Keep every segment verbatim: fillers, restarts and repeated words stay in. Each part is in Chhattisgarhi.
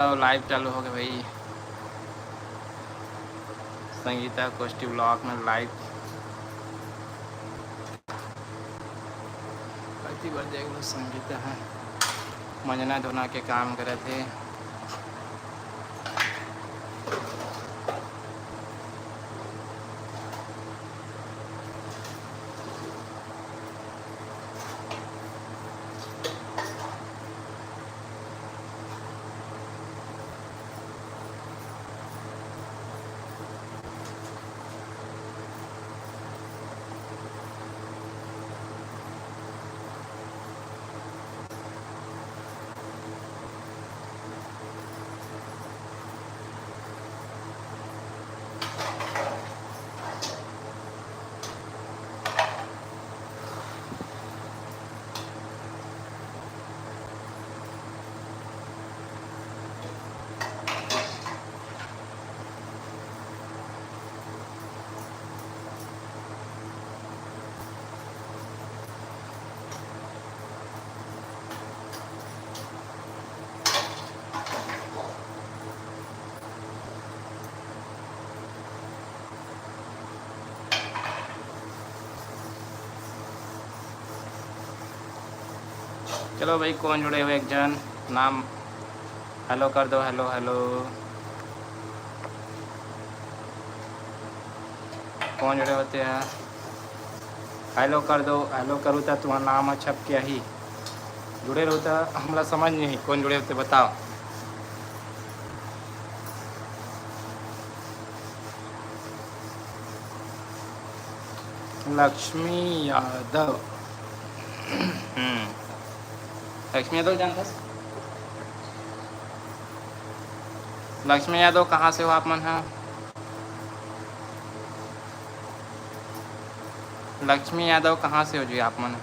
लो, लाइव चालू हो गए भाई। संगीता कोष्टी ब्लॉग में लाइव। कति बार देख लो, संगीता है, मंजना धोना के काम करत हे। चलो भाई, कौन जुड़े हुए, एक जन नाम हेलो कर दो, हेलो हेलो। कौन जुड़े होते हैं, हेलो कर दो। हेलो करूँ तो तुम्हारा नाम अच्छा क्या ही जुड़े रहो तो हमला समझ नहीं कौन जुड़े होते, बताओ। लक्ष्मी यादव। हम्म। लक्ष्मी यादव जानता? लक्ष्मी यादव कहाँ से हो आप मन ह? लक्ष्मी यादव कहाँ से हो जी आप मन?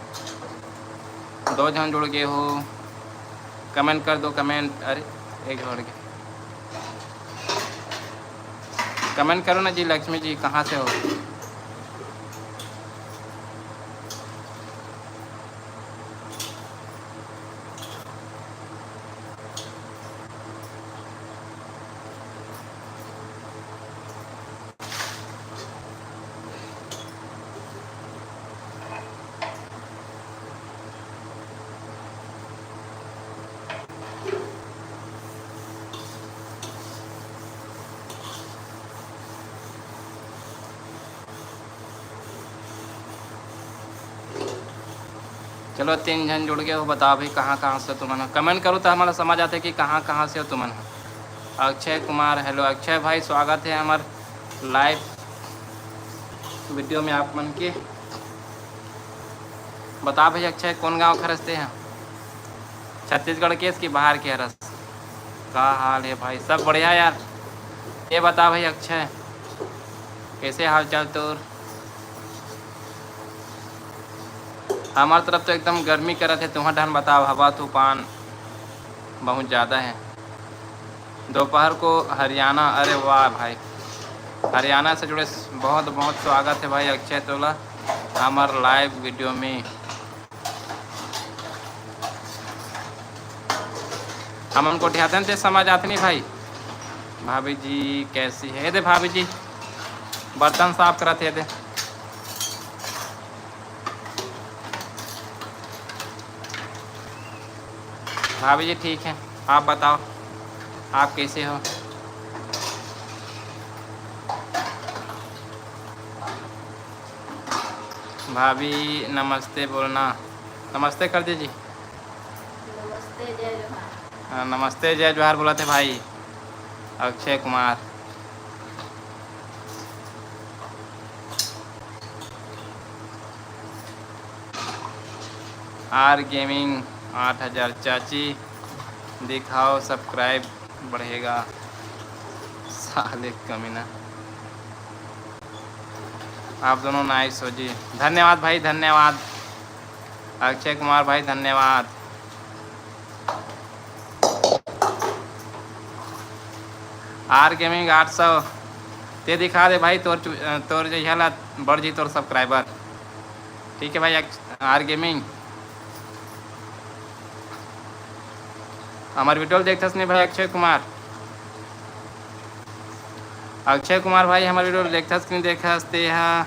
दो झन जुड़ गए हो, कमेंट कर दो, कमेंट। अरे, एक जुड़ गए, कमेंट करो ना जी। लक्ष्मी जी कहाँ से हो? चलो, तीन झन जुड़ गए हो, बताओ भाई, कहाँ कहाँ से हो तुमन ह? कमेंट करो तो हमारा समझ आते कि कहाँ कहाँ से हो तुमन ह। अक्षय कुमार, हेलो अक्षय भाई, स्वागत है हमार लाइव वीडियो में आप मन के। बता भाई अक्षय, कौन गांव के हरस ते ह? छत्तीसगढ़ के हस कि बाहर के हरस? का हाल है भाई? सब बढ़िया यार। ये बता भाई अक्षय, कैसे हाल चाल तोर? हमार तरफ तो एकदम गर्मी करत है, तुम्हार ढान बताओ, हवा तूफान बहुत ज़्यादा है। दोपहर को हरियाणा, अरे वाह भाई, हरियाणा से जुड़े बहुत बहुत स्वागत है भाई अक्षय तोला हमार लाइव वीडियो में। हमन को ढियातन ते समझ आत नहीं भाई। भाभी जी कैसी है? ये दे भाभी जी बर्तन साफ करत है, ये दे। भाभी जी ठीक है, आप बताओ, आप कैसे हो? भाभी नमस्ते बोलना, नमस्ते कर दीजिए। नमस्ते, जय जोहार। हाँ, नमस्ते, जय जोहार बोलत हे भाई अक्षय कुमार। आर गेमिंग आठ हज़ार, चाची दिखाओ सब्सक्राइब बढ़ेगा। साले कमीना, आप दोनों नाइस हो जी। धन्यवाद भाई, धन्यवाद अक्षय कुमार भाई, धन्यवाद। आर गेमिंग आठ सौ, ते दिखा दे भाई तोर चु-, तोर जइहा ला बढ़ जी तोर सब्सक्राइबर। ठीक है भाई, अक्ष-, आर गेमिंग। हमर video ल देखथस नहीं भाई अक्षय कुमार? अक्षय कुमार भाई, हमर video ल देखथस कि नहीं देखथस ते हा?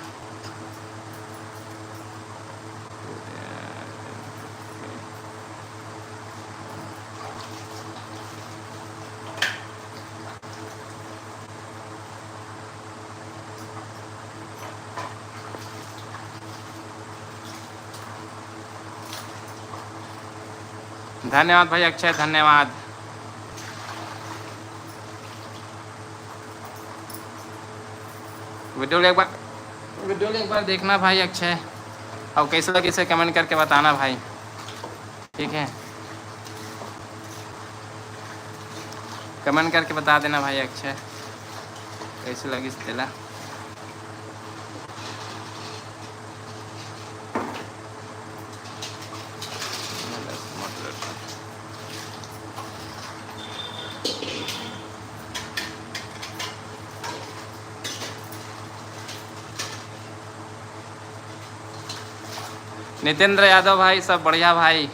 धन्यवाद भाई अक्षय, धन्यवाद। Video ल एक बार, video ल एक बार देखना भाई अक्षय, अउ कैसे लगिस हे comment करके बताना भाई, ठीक है? Comment करके बता देना भाई अक्षय, कैसे लगिस तेला। नितेंद्र यादव भाई, सब बढ़िया भाई,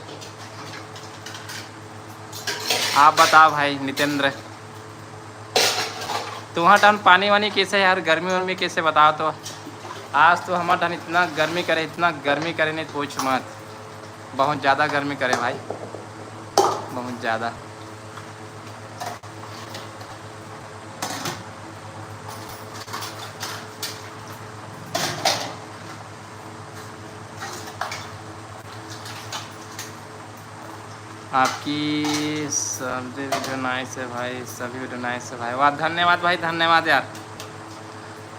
आप बताओ भाई नितेंद्र, तुम्हार ठन पानी वानी कैसे यार, गर्मी वर्मी कैसे बताओ तो। आज तो हमर ठन इतना गर्मी करे, इतना गर्मी करे, नहीं पूछ मत, बहुत ज़्यादा गर्मी करे भाई, बहुत ज़्यादा। आपकी सभी video nice है भाई, सभी video nice है भाई। वाह, धन्यवाद भाई, धन्यवाद यार।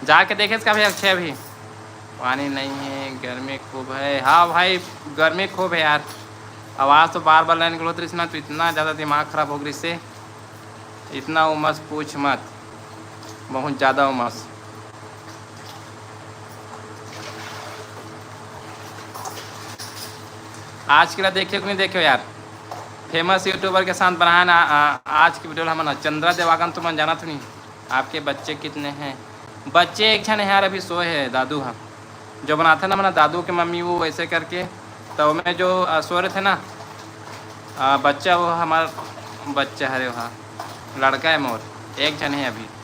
जाके देखे इसका भाई अक्षय अभी। पानी नहीं है, गर्मी खूब है। हाँ भाई, गर्मी खूब है यार। आवाज़ तो बार बार line गलत रही ना, तो इतना ज़्यादा दिमाग ख़राब हो गई से, इतना उमस पूछ मत, बहुत ज़्यादा उमस। आज के ला देखे कि नहीं देखे यार, famous YouTuber के साथ बनाए ना। आ, आज की video हमन चंद्रा देवागन तुमन जानत हो नहीं, आपके बच्चे कितने हैं? बच्चे एक झन है यार, अभी सोए है दादू ह, जो बनाथे ना हमर दादू के मम्मी, वो वैसे करके, तो मैं जो, आ, सो रहे थे ना, आ, बच्चा वो हमार बच्चा हरे, वहाँ लड़का है मोर, एक झन है अभी।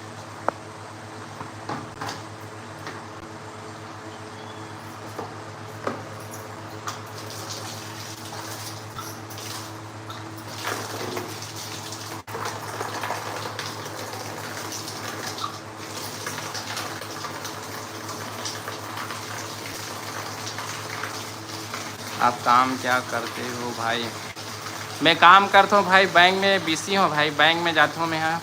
आप काम क्या करते हो भाई? मैं काम करता हूँ भाई, बैंक में बीसी हूँ भाई, बैंक में जाता हूँ मैं, हाँ,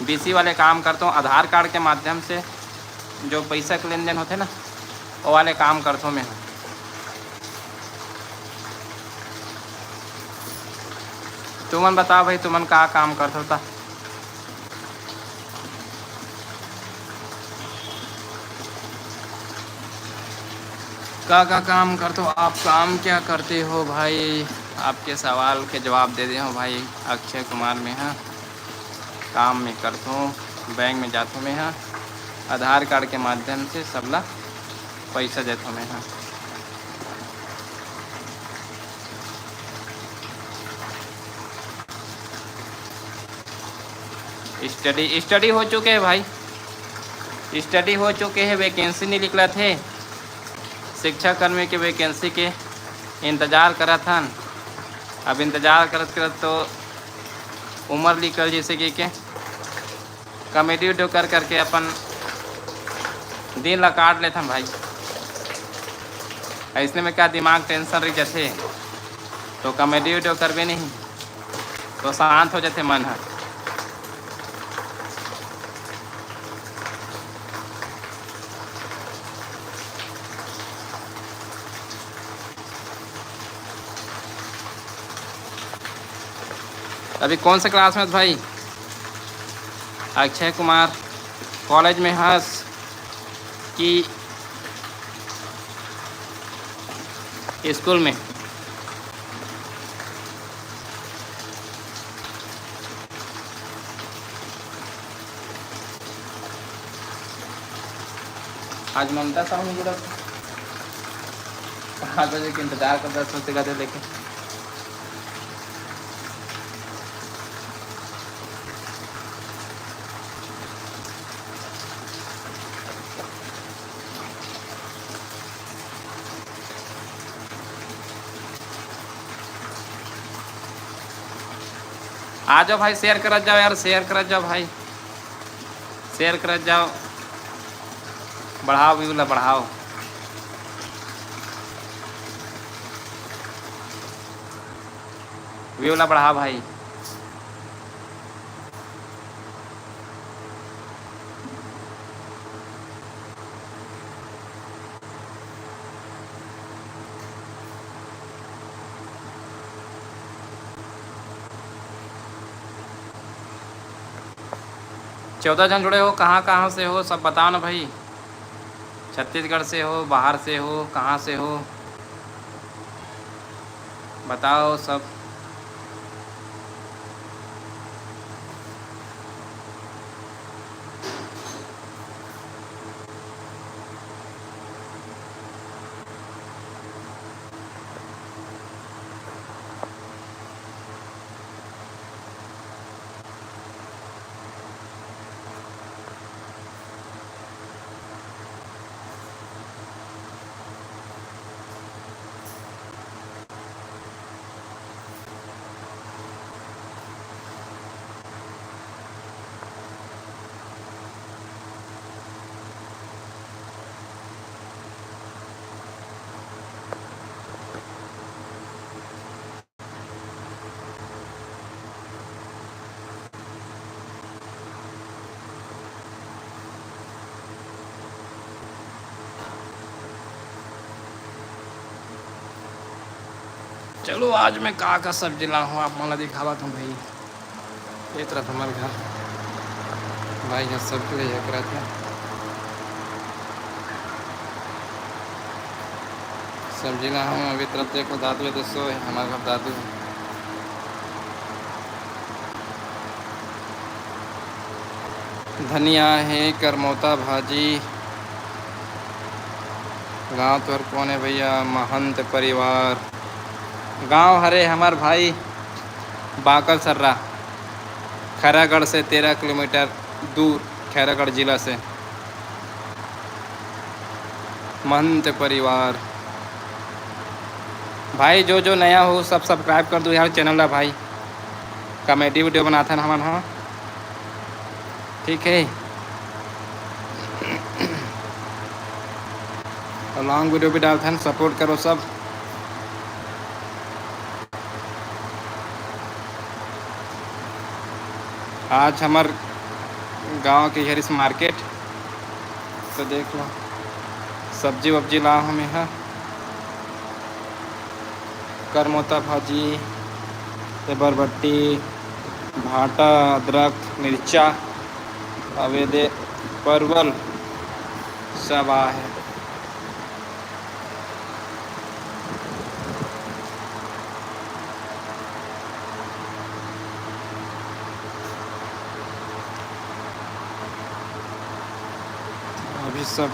बीसी वाले काम करता हूँ, आधार कार्ड के माध्यम से जो पैसा के लेन देन होते ना, वो वाले काम करता हूँ मैं, हाँ। तुमन बताओ भाई, तुमन का काम करथो ता? का का काम करथो आप? काम क्या करते हो भाई? आपके सवाल के जवाब दे दे हो भाई। अक्षय कुमार में, हाँ, काम में करथो, बैंक में जाथो मैं, हाँ, आधार कार्ड के माध्यम से सबला पैसा देथो मैं, हाँ। स्टडी, स्टडी हो चुके है भाई, स्टडी हो चुके है, वैकेंसी नहीं निकलत है, शिक्षा कर्मी के वैकेंसी के इंतजार करत हन। अब इंतजार करत करत तो उम्र निकल जैसे कि के कॉमेडी वीडियो कर करके अपन दिन ला काट लेथन भाई। ऐसने में का दिमाग टेंशन रह जाथे, तो कॉमेडी वीडियो करबे नहीं तो शांत हो जाथे मन ह। अभी कौन से क्लास में हस भाई? अक्षय कुमार, कॉलेज में हस कि स्कूल में? आज ममता साहू नहीं जुड़ा, पाँच बजे के इंतजार कर, दस बजे का दे लेके। आ जाओ भाई, share करत जाओ यार, share करत जाओ भाई, share करत जाओ, बढ़ाओ view ला, बढ़ाओ view ला, बढ़ाओ भाई। चौदह जन जुड़े हो, कहाँ कहाँ से हो, सब बताओ ना भाई। छत्तीसगढ़ से हो, बाहर से हो, कहाँ से हो, बताओ सब। चलो, आज मैं का का सब्जी ला हूँ, आप मन ला दिखावत हूँ भाई। ये तरफ हमारे घर भाई, यहाँ सब्जी ले जाकर आते हैं। सब्जी ला हूँ, अभी तरफ देखो, दादू है, दोस्तों, हमारे घर दादू है। धनिया हे, करमौता भाजी। गांव तोर कौन है भैया? महंत परिवार। गांव हरे हमार भाई बांकल सर्रा, खैरागढ़ से तेरह किलोमीटर दूर, खैरागढ़ जिला से। महंत परिवार भाई, जो जो नया हो, सब subscribe कर दो यार channel ला भाई। Comedy video बनाथन हमन ह, ठीक है, और long video भी डालथन, support करो सब। आज हमर गांव के हरिस market, तो देख लो, सब्जी वब्जी ला हूँ मैं ह। करमौता भाजी, ये बरबट्टी, भांटा, अदरक, मिर्चा, अवेदे परवल सब आहे। अभी सब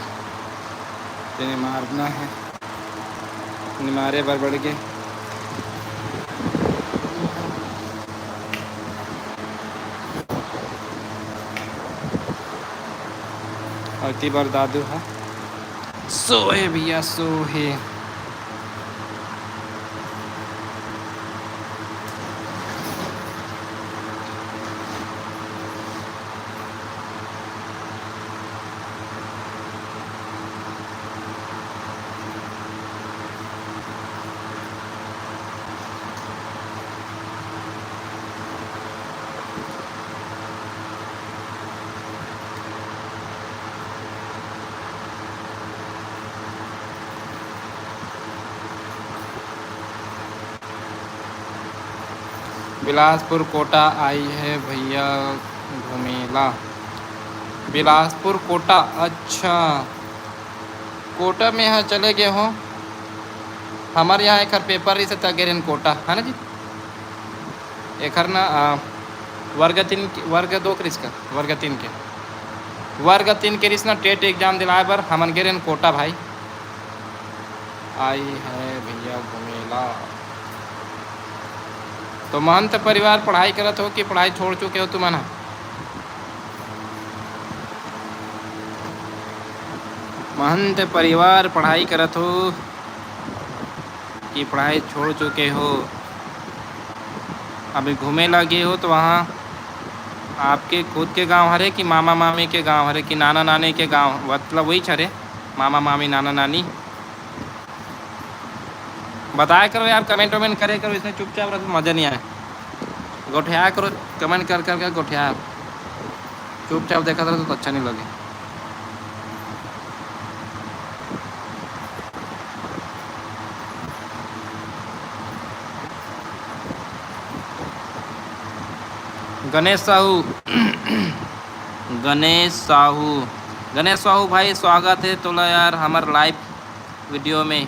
तेने मारना है, निमारे बर बढ़ के। और ती बर दादू है, सोहे भैया, सोहे। बिलासपुर कोटा आई है भैया घूमेला। बिलासपुर कोटा, अच्छा। कोटा में यहाँ चले गए हो, हमारे यहाँ एक पेपर रही था, गे रेन कोटा, है ना जी? एखर ना, आ, वर्ग तीन के, वर्ग दो के रिस का, वर्ग तीन के, वर्ग तीन के रिस ना टेट exam दिलाए बर हमन गे रेन कोटा भाई। आई है भैया घुमेला। तो महंत परिवार पढ़ाई करत हो कि पढ़ाई छोड़ चुके हो तुमन ह? महंत परिवार पढ़ाई करत हो कि पढ़ाई छोड़ चुके हो? अभी घूमे ला गे हो तो वहाँ आपके खुद के गांव हरे कि मामा मामी के गांव हरे कि नाना नानी के गांव, मतलब वही हरे, मामा मामी, नाना नानी? बताया करो यार, कमेंट वमेंट करे करो, इसमें चुपचाप रहो तो मज़ा नहीं आए। गोठिया करो, कमेंट कर कर के गोठिया। चुपचाप देखा था तो अच्छा नहीं लगे। गणेश साहू, गणेश साहू, गणेश साहू भाई, स्वागत है तोला यार हमर लाइव वीडियो में।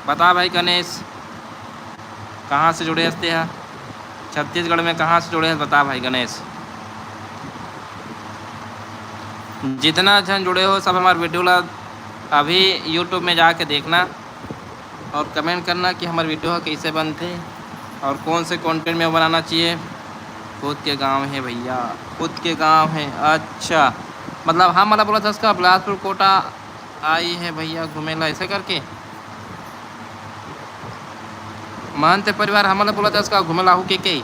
बता भाई गणेश, कहाँ से जुड़े हस तेहा? छत्तीसगढ़ में कहाँ से जुड़े हस, बता भाई गणेश। जितना झन जुड़े हो, सब हमार वीडियो ला अभी YouTube में जाके देखना और कमेंट करना कि हमार वीडियो ह कैसे बनथे और कौन से कंटेंट में बनाना चाहिए। खुद के गांव है भैया, खुद के गांव है। अच्छा, मतलब हम वाला बोला था उसका बिलासपुर कोटा आई है भैया घूमे ला, ऐसे करके। महंत परिवार हमन ल बोलत हस का घूमे ला आहू के के?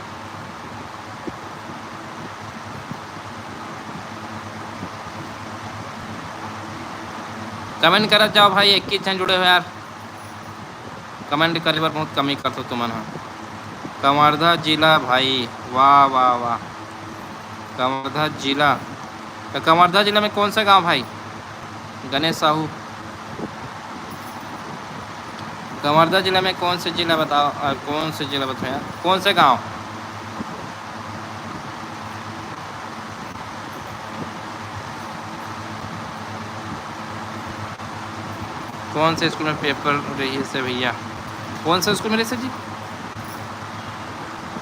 कमेंट करत जाओ भाई, इक्कीस झन जुड़े हो यार। कमेंट करे बर बहुत कमी करथो तुमन ह। कवर्धा जिला भाई, वाह, वाह, वाह। कवर्धा जिला, तो कवर्धा जिला में कौन सा गांव भाई? गणेश साहू, कवर्धा जिला में कौन से जिला बताओ, अ, कौन से जिला बताओ यार, कौन से गांव? कौन से स्कूल में पेपर रहिस हे भैया? कौन से स्कूल में रहिस हे जी?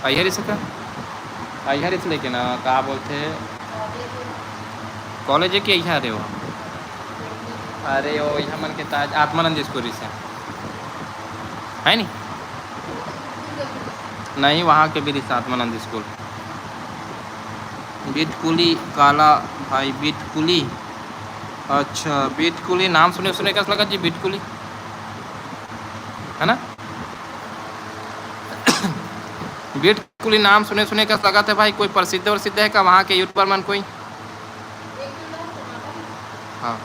अइहर इसे का? अइहर इसे लेके ना, का बोलथे? कॉलेज है कि अइहर है वो? अरे, वो यहाँ मन के ताज आत्मानंद स्कूल रहिस हे, है नी? नहीं, वहाँ के भी रहिस आत्मानंद स्कूल। बिटकुली काला भाई, बिटकुली। अच्छा, बिटकुली नाम सुने सुने कस लगत जी, बिटकुली, है ना? बिटकुली नाम सुने सुने कस लगत है भाई। कोई प्रसिद्ध वर्सिद्ध है का वहाँ के यूट्यूबर मन कोई? हाँ।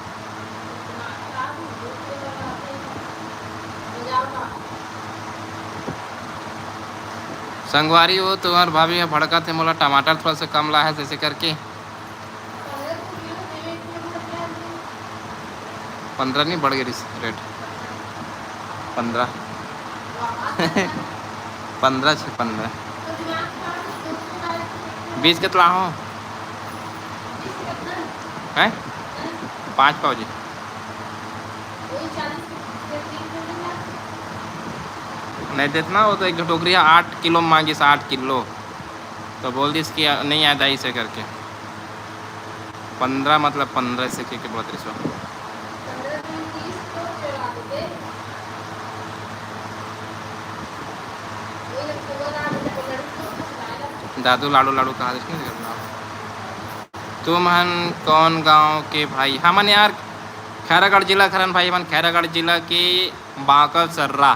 संगवारी हो, तुम्हार भाभी ह भड़कत हे, मोला टमाटर थोड़ा सा कम ला है, जैसे करके। पंद्रह नहीं बढ़ गए रेट? पंद्रह। पंद्रह छः पंद्रह। बीस के तो लाहो। हैं? पाँच पाव जी। नहीं देतना, वो तो एक ठो टोकरी है, आठ किलो मांगिस, आठ किलो। तो बोल दिस कि नहीं आय दाई से करके। पंद्रह मतलब पंद्रह से के, के बोलत रहिस हो। दादू लाडू लाडू कहा देस नहीं। तुमन कौन गांव के भाई? हमन यार खैरागढ़ जिला के हरन भाई, हमन खैरागढ़ जिला के बांकल सर्रा,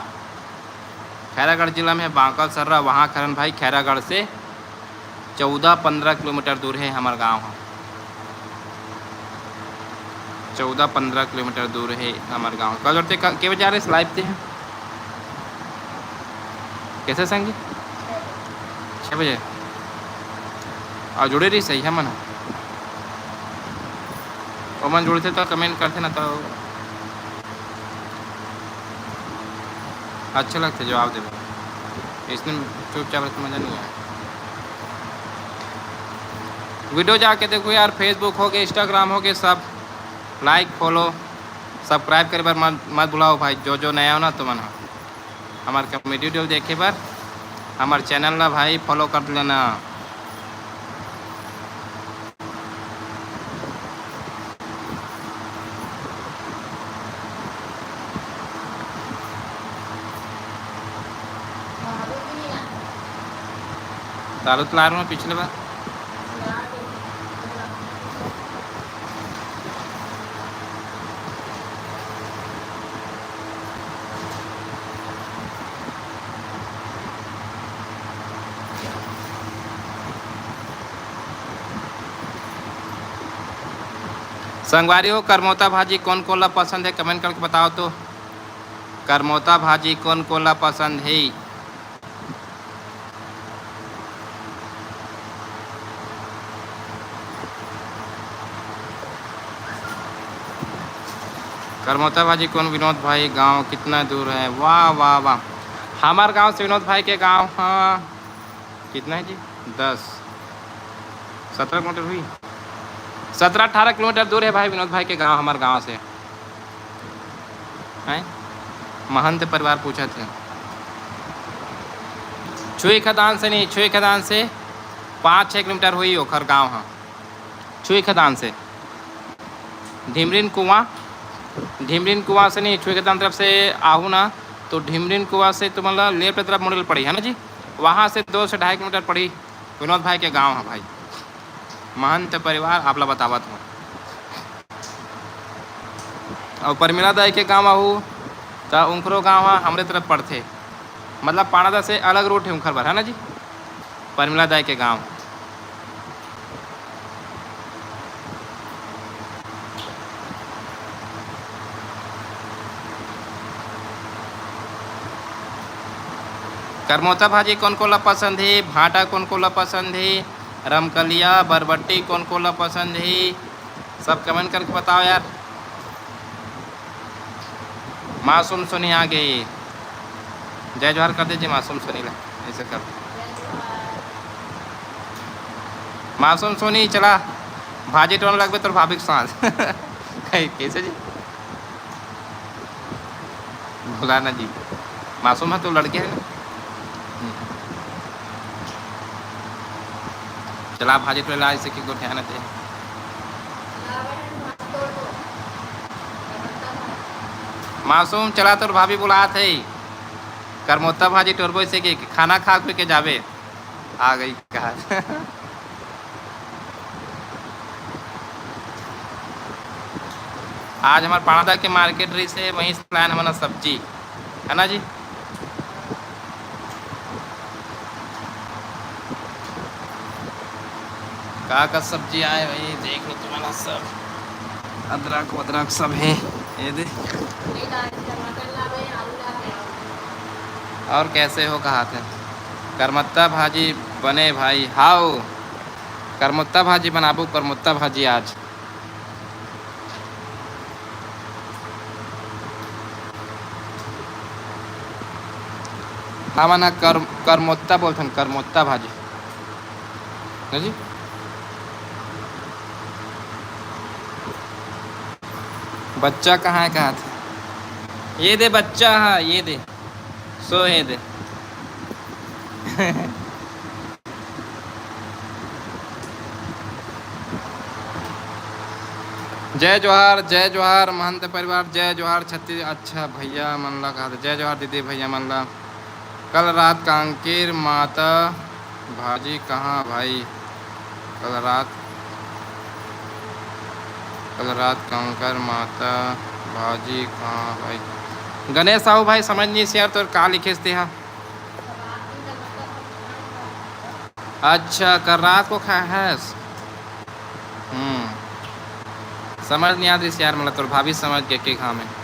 खैरागढ़ जिला में बांकल सर्रा, वहाँ के हरन भाई। खैरागढ़ से चौदह पंद्रह किलोमीटर दूर है हमर गांव ह। चौदह पंद्रह किलोमीटर दूर है हमर गांव। कल जोड़ते क-, के बजे आ रहे लाइव ते हैं? कैसे संगी? छः बजे। और जुड़े रही सही है मन। ओमन जुड़ते तो कमेंट करते ना तो अच्छा लगता जवाब देबो। इसने चुपचाप रहते मज़ा नहीं आया। वीडियो जाके देखो यार, Facebook हो गए, Instagram हो गए, सब लाइक, फॉलो, सब्सक्राइब करे बर मत, मत भुलाओ भाई। जो जो नया हो ना तुमन ह, हमार कॉमेडी वीडियो देखे बर हमार चैनल ला भाई फॉलो कर लेना। तालुत लार में पिछले बार। संगवारी हो, करमौता भाजी कोन कोन ला पसंद हे, comment करके बताओ तो। करमौता भाजी कोन कोन ला पसंद हे? करमौता भाजी कोन, विनोद भाई, गांव कितना दूर है? वाह, वाह, वाह। हमार गांव से विनोद भाई के गांव, हाँ, कितना है जी? दस, सत्रह किलोमीटर हुई, सत्रह अठारह किलोमीटर दूर है भाई, विनोद भाई के गांव हमार गांव से। हैं? महंत परिवार पूछत हे। छुई खदान से नहीं, छुई खदान से पाँच छः किलोमीटर हुई ओखर गांव ह। छुई खदान से ढिमरिन कुआं, ढिमरिन कुआं से नहीं, छुई खदान तरफ से आहू ना, तो ढिमरिन कुआं से तुमन ला left तरफ मुड़े ल पड़ी, है ना जी? वहाँ से दो से ढाई किलोमीटर पड़ी। विनोद भाई के गांव है भाई, महंत परिवार, आप ला बतावत हूँ। और परमिला दाई के गांव आहू, त उनकरो गांव ह हमरे तरफ पड़थे, मतलब पाणादा से अलग route है उनकर बर, है ना जी, परमिला दाई के गांव। करमौता भाजी कोन कोन ला पसंद हे, भांटा कोन कोन ला पसंद हे, रमकलिया, बरबट्टी कोन कोन ला पसंद हे, सब comment करके बताओ यार। मासूम सोनी आ गई, जय जोहार कर दीजिए मासूम सोनी ला, ऐसे कर दो। मासूम सोनी चला भाजी टोन लगबे तोर भाभी के साथ। कैसे जी? भुला ना जी, मासूम है तो लड़के है ना। हम्म। चला भाजी टोला ऐसे कि गोठियाना थे। मासूम चला तोर भाभी बुलात है, करमोता भाजी टोरबो से के खाना खा पी के जाबे। आ गई कहा। आज हमार पाणदा के market रही से वहीं से लायन हमन सब्जी, है ना जी? का का सब्जी आए भाई, देख लो तुम्हारा सब, अदरक वदरक सब है, ये दे। और कैसे हो कहा थे? करमत्ता भाजी बने भाई, हाओ। करमोत्ता भाजी बनाबो, करमोत्ता भाजी आज। हमन ह कर, करमोत्ता बोलथन, करमोत्ता भाजी। ना जी? बच्चा कहाँ है, कहाँ था? ये दे बच्चा है, ये दे। सो ये दे। जय जोहार, जय जोहार महंत परिवार, जय जोहार छत्तीस। अच्छा भैया मन ला कहा था, जय जोहार दीदी भैया मन ला। कल रात कांकेर माता भाजी कहाँ भाई? कल रात, कल रात कांकेर माता भाजी कहाँ भाई? गणेश साहू भाई समझ नहीं यार, तोर का लिखेस तेहा? अच्छा, कल रात को खाए हस? हम्म, समझ नहीं आत रहिस यार, मतलब तोर भाभी समझ के, के घाम है।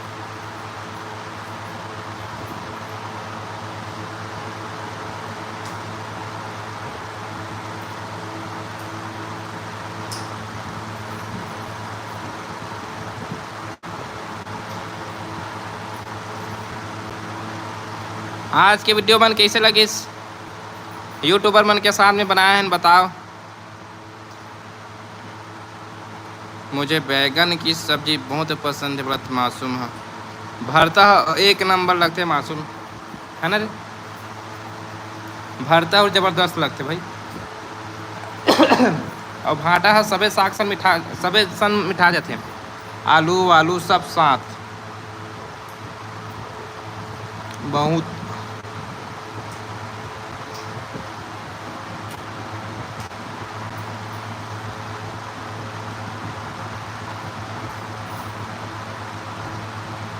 आज के video मन कैसे लगिस? YouTuber मन के साथ में बनाए हैं, बताओ। मुझे बैगन की सब्जी बहुत पसंद है, बोलत मासूम है। भरता एक नंबर लगते मासूम, है ना रे? भरता और जबरदस्त लगते भाई। और भांटा है, सबे साग सन मिठा, सबे सन मिठा जाते हैं, आलू वालू सब साथ। बहुत।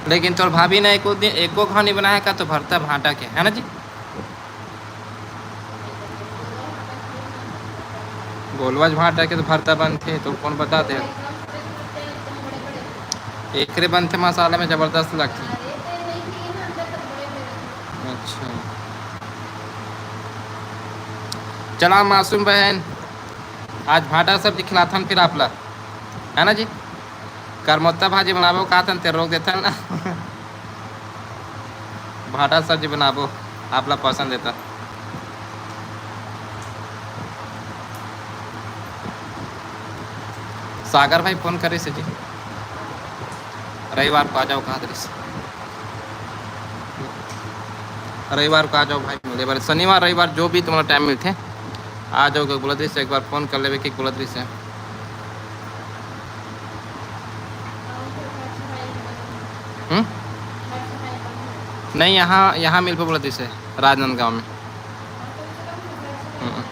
लेकिन तोर भाभी ने एको दिन, एको घाव नहीं बनाया का तो भरता भांटा के, है ना जी? गोलवाज भांटा के तो भरता बनथे, तो कौन बता दे? एकरे बनथे मसाला में जबरदस्त लगथे। अच्छा, चला मासूम बहन, आज भाटा सब्जी खिलाथन फिर आप ला, है ना जी? करमोता भाजी बनाबो का थन, ते रोक देथन ना। भाटा सब्जी बनाबो, आप ला पसंद हे त। सागर भाई फोन करिस हे जी, रविवार को आ जाओ कहा दरिस। रविवार को आ जाओ भाई, मिले बार शनिवार रविवार जो भी तुम्हारा टाइम मिलथे, आ जाओ बोलत रहिस। एक बार फोन कर लेबे कि बोलत रहिस। हम्म? नहीं, यहाँ, यहाँ मिलबो बोलत रहिस राजनांदगांव में। हम्म।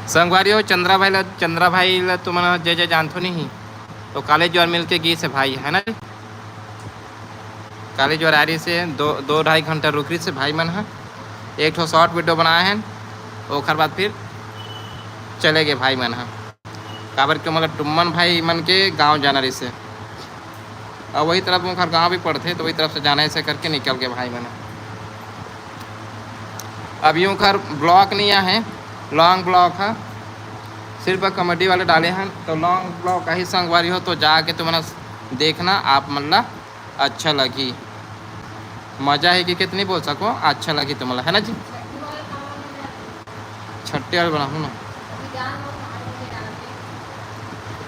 संगवारी हो, चंद्रा भाई ला, चंद्रा भाई ला तुमन जय जय जानथो नहीं, तो काली जुआर मिल के गिस हे भाई, है ना जी? काली जुआर आ रहिस हे, दो, दो ढाई घंटा रुक रहिस हे भाई मन ह, एक ठो शॉर्ट वीडियो बनाए हैं, ओखर बाद फिर चले गए भाई मन ह। काबर के मतलब टुम्मन भाई मन के गांव जाना रहिस हे, और वही तरफ ओखर गांव भी पड़थे, तो वही तरफ से जाना, ऐसे करके निकल गए भाई मन। अभी ओखर ब्लॉग नहीं आए हे, लॉन्ग ब्लॉग है, सिर्फ कॉमेडी वाले डाले हैं, तो लॉन्ग ब्लॉग आही संगवारी हो तो जाके तुमन देखना, आप मन ला अच्छा लगही। मजा हे कि कितनी बोल सको, अच्छा लगही तुमन ला, है ना जी? छट्टी वाले बनाहूँ ना।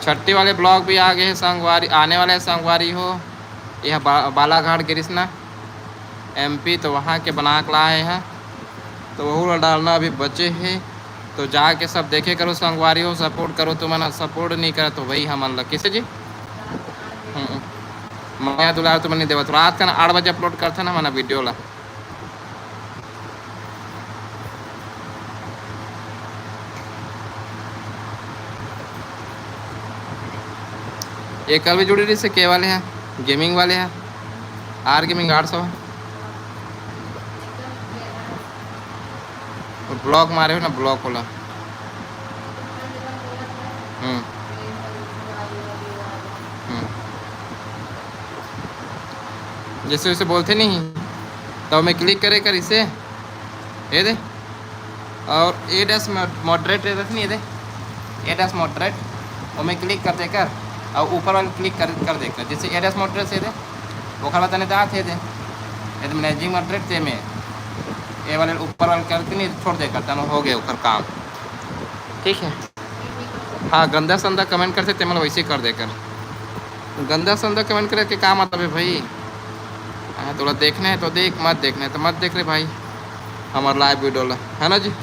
छट्टी वाले ब्लॉग भी आ गए हे संगवारी, आने वाले हे संगवारी हो। यह बा-, बालाघाट गिरिस ना एमपी, तो वहाँ के बना के लाए हैं, तो वहू ला डालना अभी बचे हे। तो जाके सब देखे करो संगवारी हो, सपोर्ट करो, तुमन सपोर्ट नहीं करा तो वही हमन ला किसे जी। हम्म। मया दुलार तुमन नहीं देवत, रात का ना आठ बजे अपलोड करथे ना हमन वीडियो ला। ये कल भी जुड़ी रहिस हे, के वाले हैं, गेमिंग वाले हैं, आर गेमिंग आठ सौ। ब्लॉक मारे हो ना, ब्लॉक होला। हम्म। हम्म। जैसे वैसे बोलथे नहीं, तो मैं क्लिक करे कर इसे, ये दे, और एड एस मॉडरेट रहथे नहीं, ये दे, एड एस मॉडरेट, वो मैं क्लिक कर देकर, और ऊपर वाले क्लिक कर, कर देकर, जैसे एड एस मॉडरेट से दे, ओकर बाद तने दात हे दे, ये दे मैनेजिंग मॉडरेट ते में, ये वाले ऊपर वाले करके नहीं छोड़ देकर, तनो हो गए ओकर काम, ठीक है। हाँ, गंदा संदा कमेंट करथे, तेमन वैसे कर देकर। गंदा संदा कमेंट करे के का मतलब है भाई? हाँ, तोला देखना है तो देख, मत देखना है तो मत देख रे भाई, हमार लाइव वीडियो ला, है ना जी?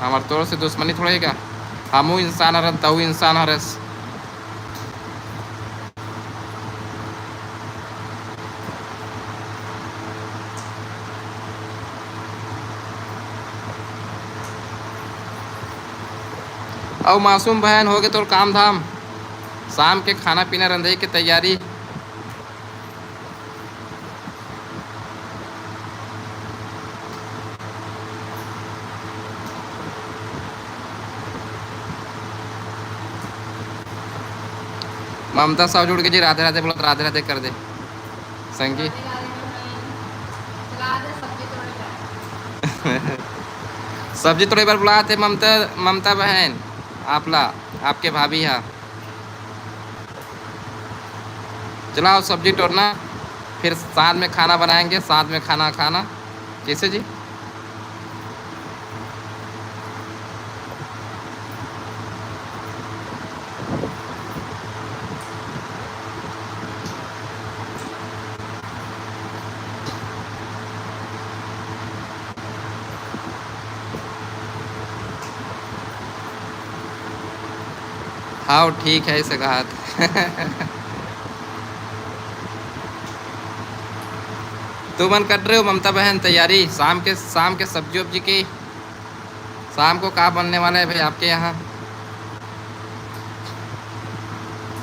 हमार तोर से दुश्मनी थोड़ा ही का, हमू इंसान हरन, तहू इंसान हरस। अउ मासूम बहन, होगे तोर काम धाम? शाम के खाना पीना रंधई के तैयारी? ममता साहू जुड़ के जी, राधे राधे बोलत, राधे राधे कर दे संगी। सब्जी तोड़े बर बुलात हे ममता, ममता बहन, आप ला, आपके भाभी हा। चलाओ सब्जी तोड़ना, फिर साथ में खाना बनाएंगे, साथ में खाना खाना। कैसे जी? हाव, ठीक है, सगात। तुमन कर रहे हो ममता बहन तैयारी शाम के, शाम के सब्जी वब्जी की? शाम को का बनने वाला है भाई आपके यहाँ?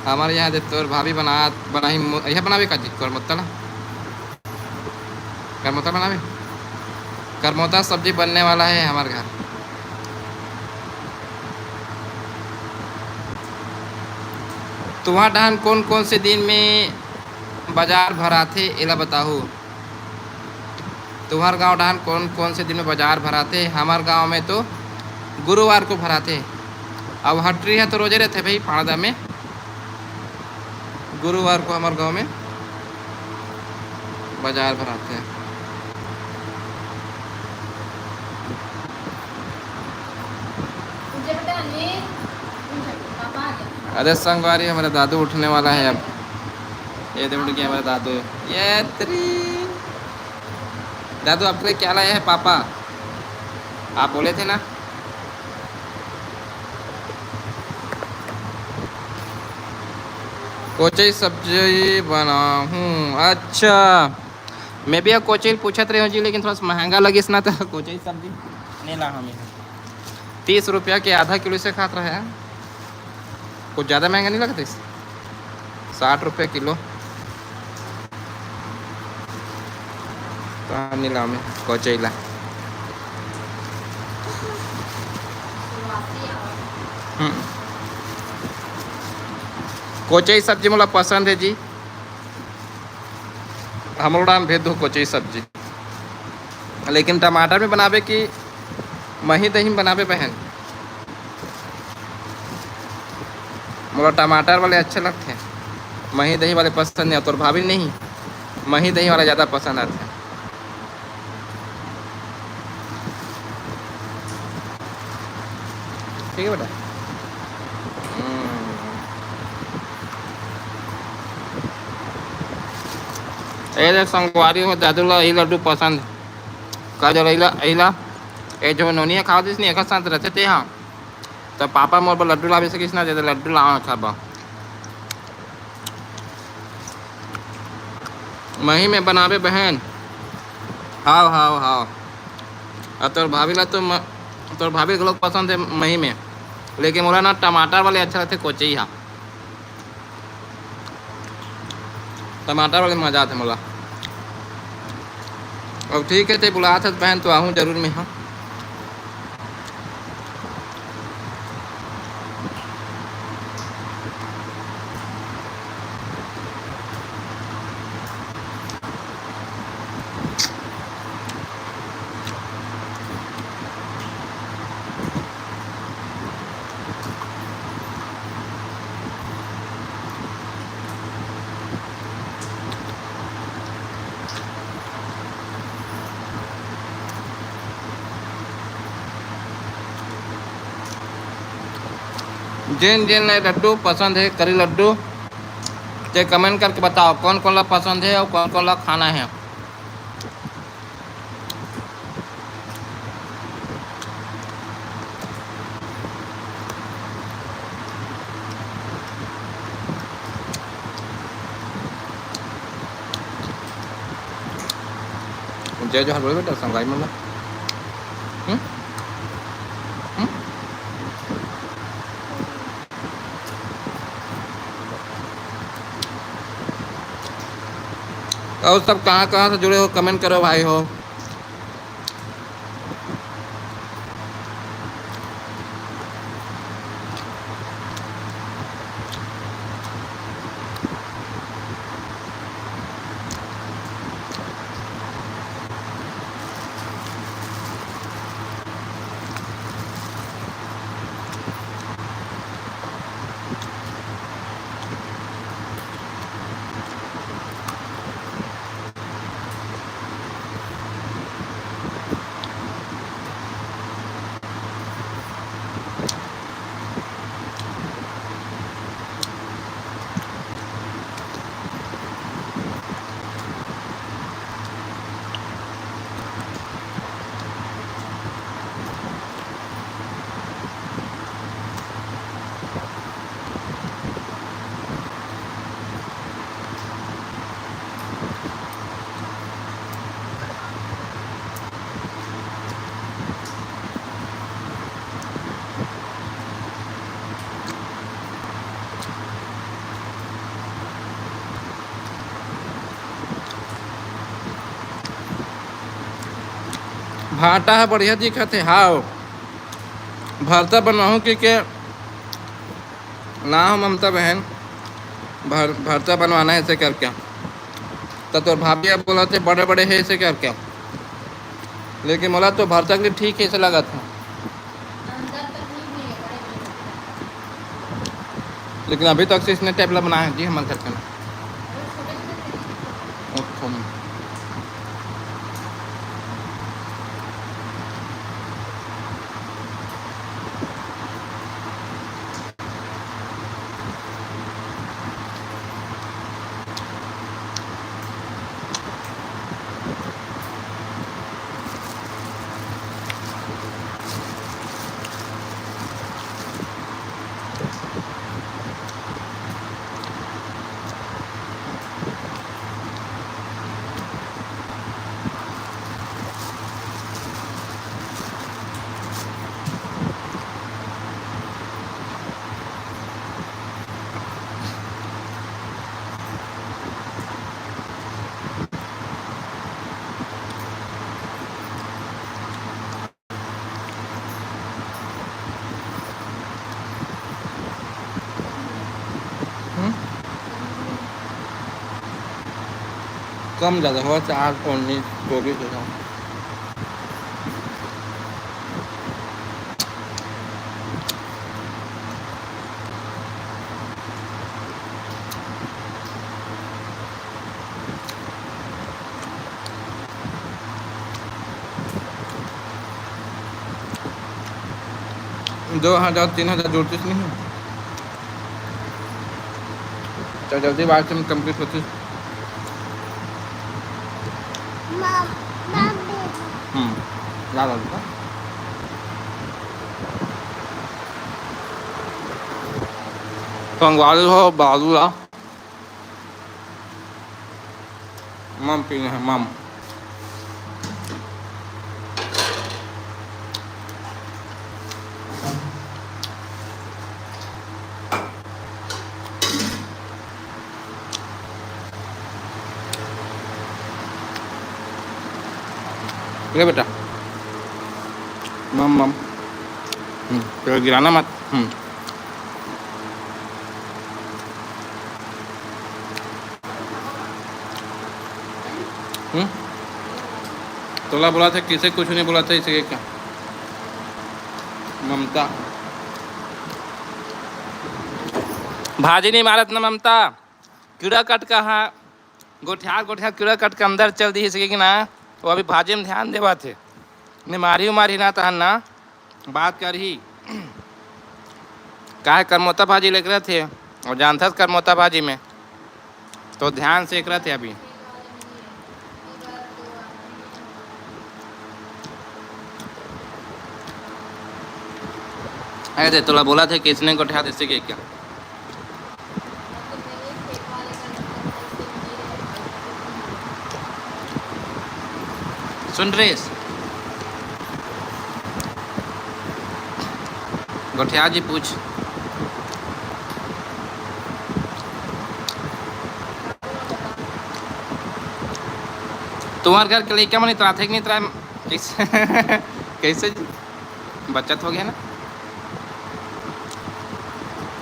हमारे यहाँ दे तोर भाभी बना, बनाही मु-, यह बनावे का जी, करमोता ला? करमोता बनावे? करमोता सब्जी बनने वाला है हमारे घर। तुंहर डहान कोन कोन से दिन में बाजार भराथे, एला बताहू। तुंहर गांव डहान कोन कोन से दिन में बाजार भराथे? हमर गांव में तो गुरुवार को भराथे। अब हटरी है तो रोजे रहते भाई पाड़दा में। गुरुवार को हमर गांव में बाजार भराथे। अरे संगवारी, हमारा दादू उठने वाला है अब। ये दे उठ गया हमारा दादू। ये तेरी। दादू, आपके लिए क्या लाया है पापा? आप बोले थे ना। कोचई सब्जी बनाहूँ। अच्छा, मैं भी अब कोचई पूछत रहे हूँ जी, लेकिन थोड़ा सा महंगा लगिस ना, तो कोचई सब्जी नहीं ला हमें। तीस रुपया के आधा किलो से खात रहे हैं। कुछ ज़्यादा महंगा नहीं लगता इस? साठ रुपये किलो। तो नीला में कोचैला। हम्म। कोचई सब्जी मोला पसंद है जी। हमरो डान भेज दो कोचई सब्जी। लेकिन टमाटर में बनाबे कि मही दही में बनाबे बहन? मोला टमाटर वाले अच्छे लगथे, मही दही वाले पसंद नहीं। तोर भाभी नहीं, मही दही वाला ज़्यादा पसंद आथे। ठीक है बेटा। हम्म। ए देख संगवारी हो, दादू ला यही लड्डू पसंद। का जो रहीला, यही ला, ए जो नोनिया खावा दिस नहीं, एक साथ रहते ते हाँ। तो पापा मोर बर लड्डू लावे सकिस ना, जैसे लड्डू लावा खाबा। मही में बनाबे बहन। हाव, हाव, हाव। आ तोर भाभी ला तो म-, तोर भाभी के लोग पसंद है मही में, लेकिन मोला ना टमाटर वाले अच्छा लगथे, कोचई हा। टमाटर वाले मजा आथे मोला। अब ठीक है, ते बुलात हस बहन, तो आहूँ जरूर मैं, हाँ। जेन जेन ला लड्डू पसंद है, करी लड्डू, ते comment करके बताओ कौन कौन ला पसंद है और कौन कौन ला खाना है। जय जोहार बोले बेटा, संगवारी मन ला। हम्म? हम्म? और सब कहाँ कहाँ से जुड़े हो, comment करो भाई हो। भांटा ह बढ़िया दिखत हे। हाव, भरता बनवाहूँ कहिके ना हो ममता बहन, भर-, भरता बनवाना हे ऐसे करके। त तोर भाभी ह बोलथे बड़े बड़े हे ऐसे करके, लेकिन मोला तो भरता के लिए ठीक हे ऐसे लगत हे। लेकिन अभी तक से इसने टेबला बनाया जी हमारे घर का ना। अच्छा। हम्म? कम ज़्यादा हो, चार पौन चौबीस हो। दो हज़ार, तीन हज़ार जोड़तीस नहीं, तो जल्दी बात में कंप्लीट होती। हम्म, ला ला बेटा। संगवारी हो, बालू ला। मम पीना है, मम। ले बेटा, मम, मम। हम्म, तो गिराना मत। हम्म। हम्म? तोला बोला था, किसे कुछ नहीं बोला था, इसे क्या? ममता। भाजी नहीं मारत ना ममता, कीड़ा कट का हा, गोठियार, गोठियार कीड़ा कट के अंदर चल दी, इसे कि ना, वो अभी भाजी में ध्यान देवा थे, नहीं मारी उमारी ना तहन ना। बात करही। काहे करमोता भाजी लेके रथे? अउ जानथस करमोता भाजी में तो ध्यान से एक रथे अभी। अरे दे, तोला बोला थे किसने गोठिया देसी के क्या? सुन रेस, गोठिया जी पूछ, तुम्हार घर के लइका मन इतराथे कि नहीं इतराय? कैसे, कैसे जी? बचत हो गया ना।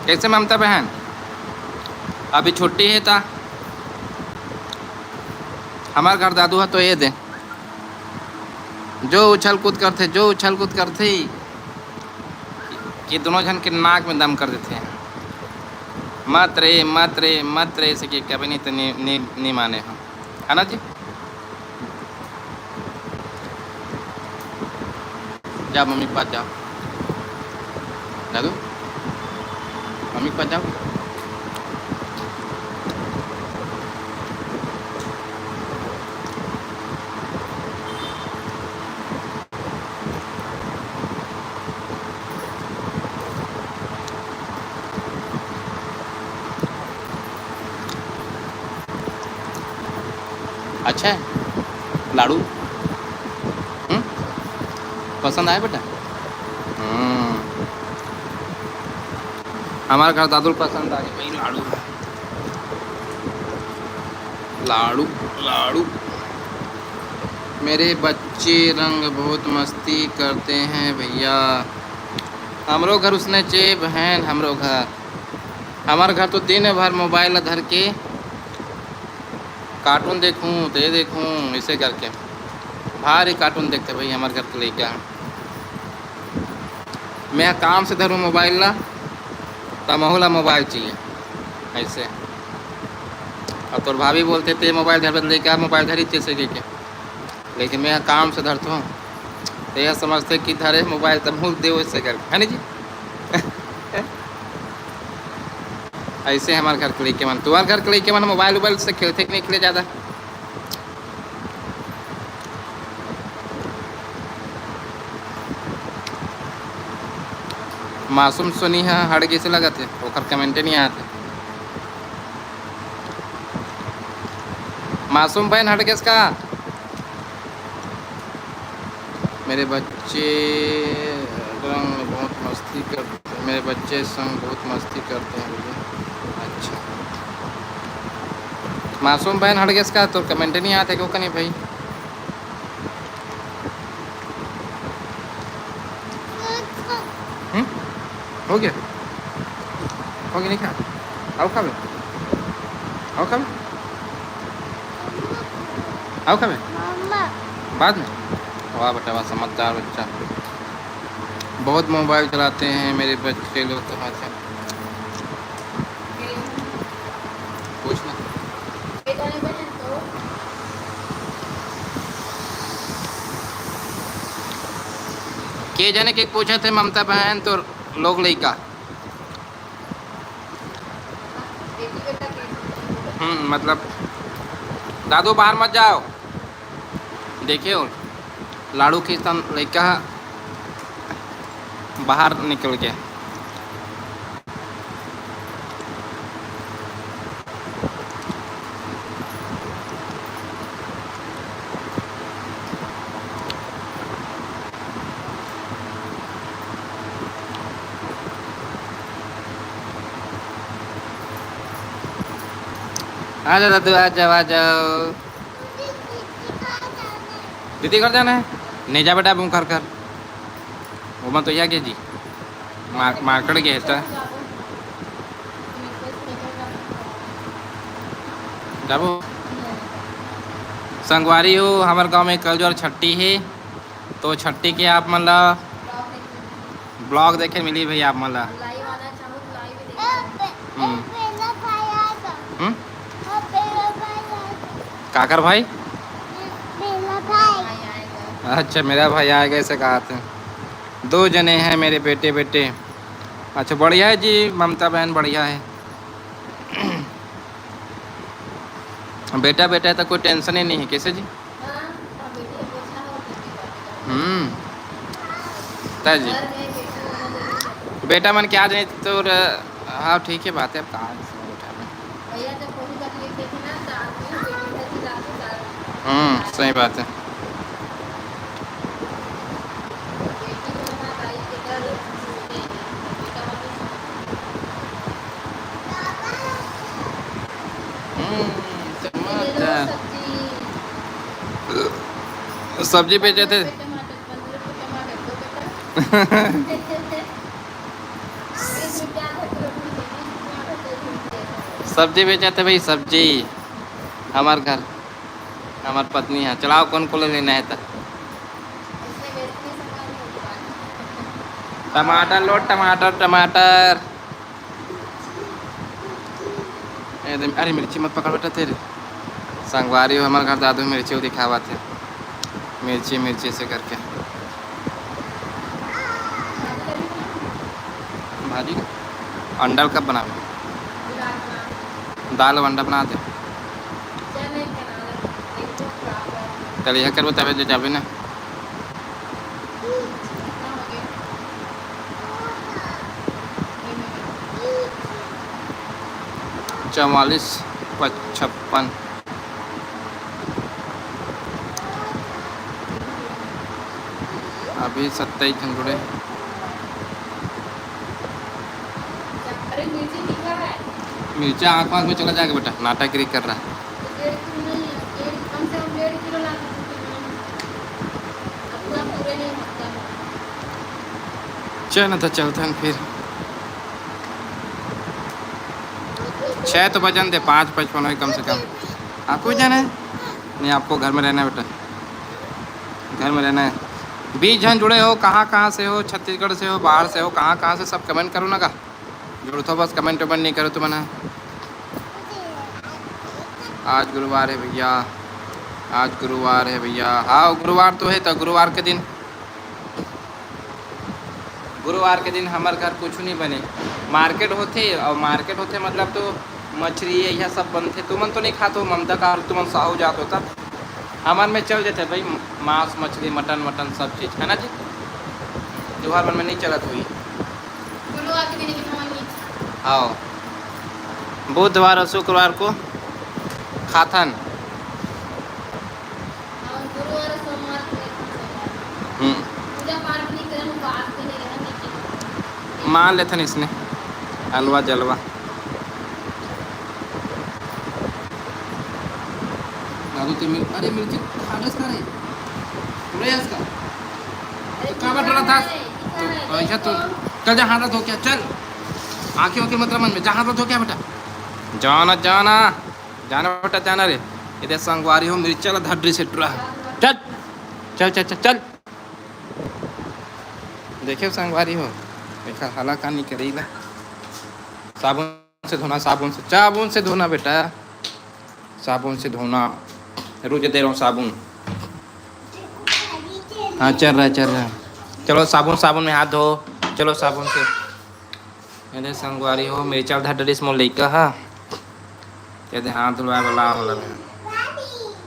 कैसे ममता बहन, अभी छुट्टी है ता हमार घर दादू है तो ये दे, जो उछल कूद करथे, जो उछल कूद करथे कि दोनों झन के नाक में दम कर देथे। मत रे, मत रे, मत रे, ऐसे कि कभी नहीं तो नहीं, नहीं, नहीं माने हम, है ना जी? जा मम्मी के पास जाओ। दादू, मम्मी के पास जाओ। अच्छा है लाडू? हम्म? पसंद आया बेटा? हम्म। हमारे घर दादू को पसंद आ गया भाई लाडू। लाडू, लाडू। मेरे बच्चे रंग बहुत मस्ती करते हैं भैया। हमरो घर उसने चे बहन, हमरो घर। हमार घर तो दिन भर मोबाइल ला धर के कार्टून देखूं, ते देखूं, ऐसे करके भारी कार्टून देखते भाई हमार घर के लइका। मैं काम से धरूं मोबाइल ला, त महू ला मोबाइल चाहिए ऐसे। अब तोर भाभी बोलते, "ते मोबाइल धरबे त लइका मोबाइल धरी," जैसे के, के। लेकिन मैं काम से धरता हूँ, तो यह समझते कि धरे मोबाइल तब मुँह दे वैसे कर, है ना जी? ऐसे हमारे घर के लइके मन, तुम्हारे घर के लइके मन मोबाइल उबाइल से खेलते कि नहीं खेले ज़्यादा? मासूम सोनी ह हट गइसे लगत हे, ओकर कमेंटे नहीं आते। मासूम बहन हट गइस का? मेरे बच्चे रंग बहुत मस्ती करते, मेरे बच्चे संग बहुत मस्ती करते हैं भैया। अच्छा, मासूम बहन हट गइस का? तोर कमेंटे नहीं आते क्यों कनी भाई? हम्म? हो गया? हो गया, नहीं खा? आओ खाबे, आओ खाबे, आओ खाबे। बाद में। वाह बेटा वाह, समझदार बच्चा। बहुत मोबाइल चलाते हैं मेरे बच्चे लोग तो। अच्छा, पूछ ना। के जने के पूछत हे ममता बहन, तो लोग लइका। हम्म, मतलब, दादू बाहर मत जाओ। देखे हो, लाड़ू खींचता लइका बाहर निकल के। आ जाओ दादू, आ जाओ, आ जाओ। दीदी घर जाना है? नहीं जा बेटा, अब घर कर। वो मत तो जा के जी। मार-, मार्केट गए था। जाबो। संगवारी हो, हमारे गांव में कल जो छट्टी है, तो छट्टी के आप मन ला ब्लॉग देखे मिली भैया आप मन ला। हम्म। हम्म? काकर भाई? अच्छा, मेरा भाई आएगा, ऐसे कहा थे। दो जने हैं मेरे बेटे, बेटे। अच्छा, बढ़िया है जी, ममता बहन, बढ़िया है। बेटा, बेटा है तो कोई टेंशन ही नहीं है, कैसे जी? हम्म, तय जी। बेटा मन क्या जाने तो र-, हाँ, ठीक है, बात है, अब कहाँ से उठा लें? हम्म, सही बात है। हम्म, टमाटर। सब्जी बेचे थे। सब्जी बेचे थे भाई, सब्जी। हमार घर, हमार पत्नी है, चलाओ कौन को लेना है तो। टमाटर लो, टमाटर, टमाटर। ए दे, अरे मिर्ची मत पकड़ बेटा तेरे। संगवारी हो, हमारे घर दादू मिर्ची दिखावत हे, मिर्ची, मिर्ची से करके। भाजी का अंडा कब बनावे? दाल अंडा बना दे। कल यह करबो तबे जो जाबे ना। चवालीस पचपन। अभी सत्ताईस घंटे। मिर्चा आँख आँख में चला जाएगा बेटा, नाटकगिरी कर रहा है। चल ना, तो चलते हैं फिर। छः तो बजन दे, पाँच पचपन होई कम से कम। आपको ही जाना है? नहीं, आपको घर में रहना है बेटा, घर में रहना है। बीस जन जुड़े हो, कहाँ कहाँ से हो, छत्तीसगढ़ से हो, बाहर से हो, कहाँ कहाँ से, सब कमेंट करो ना का। जुड़थो बस, कमेंट वमेंट नहीं करो तुमन ह। आज गुरुवार है भैया, आज गुरुवार है भैया। हाँ, गुरुवार तो है, तो गुरुवार के दिन, गुरुवार के दिन हमर घर कुछ नहीं बने। मार्केट होथे, और मार्केट होथे मतलब तो मछली यह सब बनथे। तुमन तो नहीं खात हो ममता का, तुमन साहू जात होता। हमन में चल जाते भाई, मांस मछली मटन वटन सब चीज़, है ना जी? त्योहार मन में नहीं चलत होई। गुरुवार के दिन भी खाओ। बुधवार और शुक्रवार को खाथन। और गुरुवार और सोमवार को लेथन सोमवार। हम्म। पूजा पाठ नहीं करन, उपास के नहीं रहन, लेकिन मान लेथन इसने। अलवा जलवा। दादू ते मिर-, अरे मिर्ची खाडस का रे? पूरा यास का? तो का बटला था? तो ऐसा तो चल जा, हाथ धो के आ, चल। आंखें ओके मत रमन में, जा, हाथ धो के आ बेटा। जाना, जाना, जाना बेटा, जाना रे। ये दे संगवारी हो, मिर्चा ला धर रही से टूरा। चल, चल, चल, चल, चल। देखे संगवारी हो, देखा हाला कानी करेला। साबुन से धोना, साबुन से, साबुन से धोना बेटा, साबुन से धोना। रुक, दे रहा हूँ साबुन। हाँ, चल रहा है, चल रहा है। चलो, साबुन, साबुन में हाथ धो। चलो, साबुन से। अरे संगवारी हो, मिर्चा धर डरिस मोर लइका हा। कहते हाथ धुलवाए वाला होला।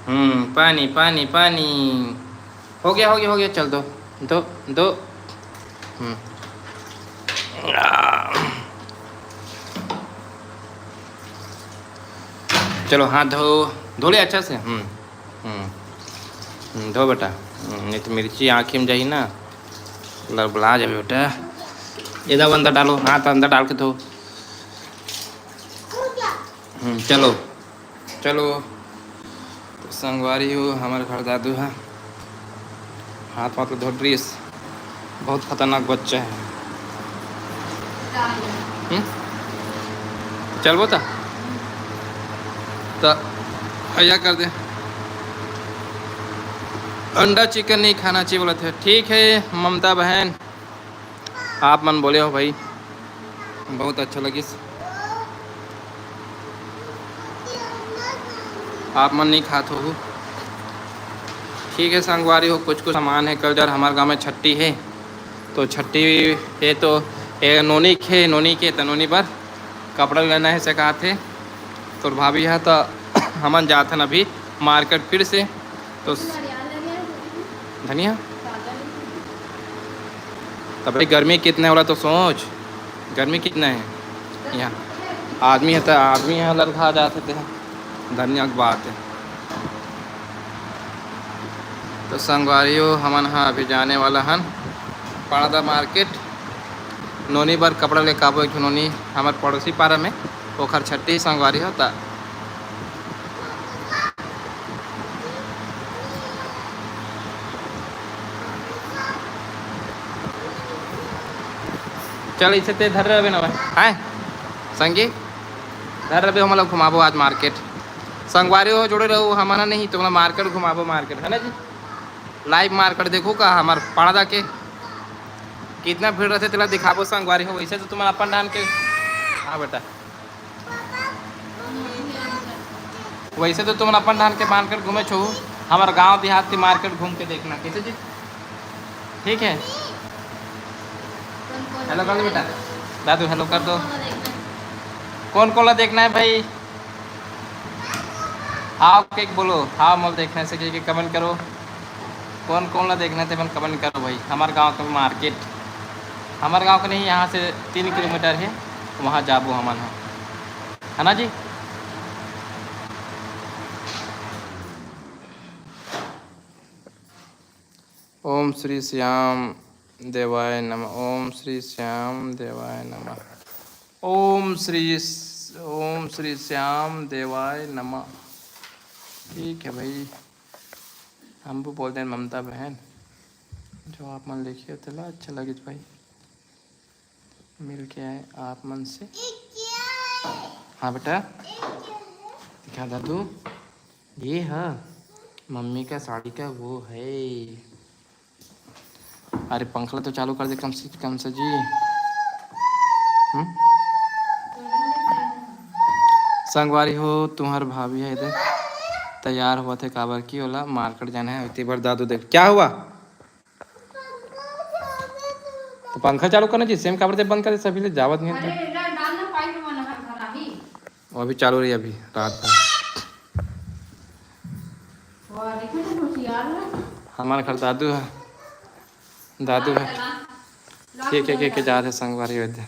हम्म, पानी, पानी, पानी। हो गया, हो गया, हो गया, चल दो, दो, दो। हम्म। चलो, हाथ धो, धो ले अच्छा से। हम्म, हम्म, हम्म, धो बेटा। हम्म, नहीं तो मिर्ची आँखी में जाही ना, लड़बड़ा जाबे बेटा। ये दो अंदर डालो, हाथ अंदर डाल के धो। हम्म, चलो, चलो। तो संगवारी हो, हमारे घर दादू है, हाथ वाथ धो ड्रेस, बहुत खतरनाक बच्चा है। हम्म? चलबो त, त भैया कर दे, अंडा चिकन नहीं खाना चाहिए बोला थे। ठीक है ममता बहन, आप मन बोले हो भाई, बहुत अच्छा लगिस। आप मन नहीं खात हो। ठीक है संगवारी हो, कुछ कुछ सामान है। कल जर हमारे गांव में छट्टी है, तो छट्टी है तो ए, नोनी के, नोनी के तो नोनी बर कपड़ा लेना है से कहा थे। तो भाभी है तो हमन जात हन अभी मार्केट फिर से। तो स-, धनिया, तब भाई गर्मी कितना है वाला तो सोच, गर्मी कितना है यहाँ। आदमी है तो आदमी यहाँ लड़खा जाते थे, धनिया की बात है। तो संगवारी हो, हमन हा अभी जाने वाला हन पड़दा मार्केट, नोनी बर कपड़ा लेके आबो। एक ठो नोनी हमर पड़ोसी पारा में, ओखर छट्टी संगवारी हो ता। चल, इसे ते धर रहे ना, हैं संगी, धर रहे, हमला घुमाबो आज मार्केट। संगवारी हो, जुड़े रहो, हमन नहीं तुमला मार्केट घुमाबो, मार्केट है ना जी, लाइव मार्केट देखो का हमार पड़दा के कितना भीड़ रहते, तेला दिखाबो संगवारी हो। वैसे तो तुमन अपन ढान के, हाँ बेटा, वैसे तो तुमन अपन ढान के मार्केट घूमे छो, हमार गांव देहात के मार्केट घूम के देखना कैसे जी। ठीक है, हेलो कर दो बेटा, दादू हेलो कर दो। कौन कौन ला देखना है भाई? हाँ के बोलो, हाँ मोला देखना है से कह के कमेंट करो। कौन कौन ला देखना है ते मन कमेंट करो भाई। हमार गांव का मार्केट, हमार गांव का नहीं, यहाँ से तीन किलोमीटर है, वहाँ जाबो हमन ह, है ना जी? ओम श्री श्याम देवाय नमः, ओम श्री श्याम देवाय नमः, ओम श्री, ओम श्री श्याम देवाय नमः। ठीक है भाई, हम भी बोल दें ममता बहन, जो आप मन लिखे हो तेला अच्छा लगिस भाई, मिल के आए आप मन से। हाँ बेटा, दिखा दादू, ये है मम्मी का साड़ी का वो है। अरे पंखा ला तो चालू कर दे कम से कम से जी। हम्म? संगवारी हो, तुम्हार भाभी है इधर तैयार होवत हे, काबर की ओला मार्केट जाना है। इतनी बार दादू देख, क्या हुआ? तो पंखा चालू करना चाहिए, सेम काबर से बंद कर दे, सभी ले जावत नहीं है तो। अरे, ना, डाल ना, पाइप में ना, हर घर आही। वो अभी चालू रही, अभी रात भर। वाह, देखो तो होशियार है। हमारे घर दादू है, दादू है। ठीक है, के के जात है संगवारी हो दे।